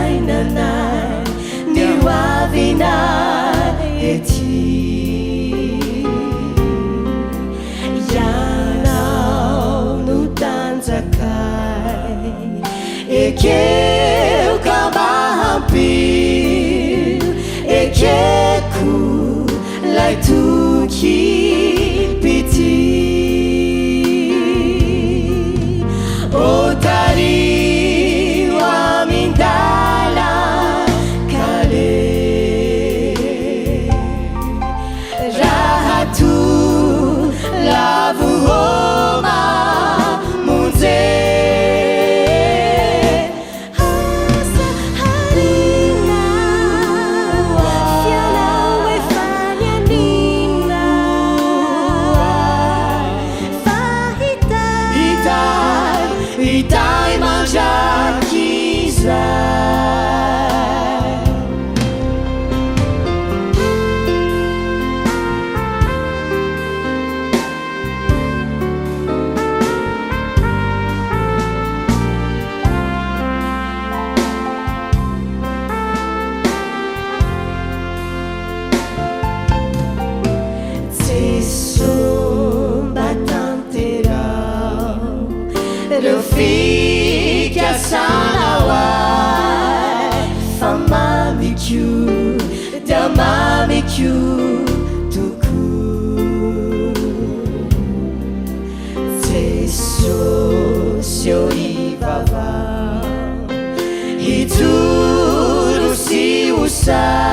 fiainanay, ny ho avinay ety. Ianao no tanjakay, ekeo ka mba ampio, ekeko lay toky pitia. O tariho amin-dalan-kale, raha toa lavo ô mamonje. Asa harina, f'ianao efa nianina, fa hitahy, hitahy mandrakizay. Jeso mba tanteraho reo fikasanao ahy fa mamiko dia mamiko tokoa. Jesosy ô ivavaho hijoro sy ho sahy.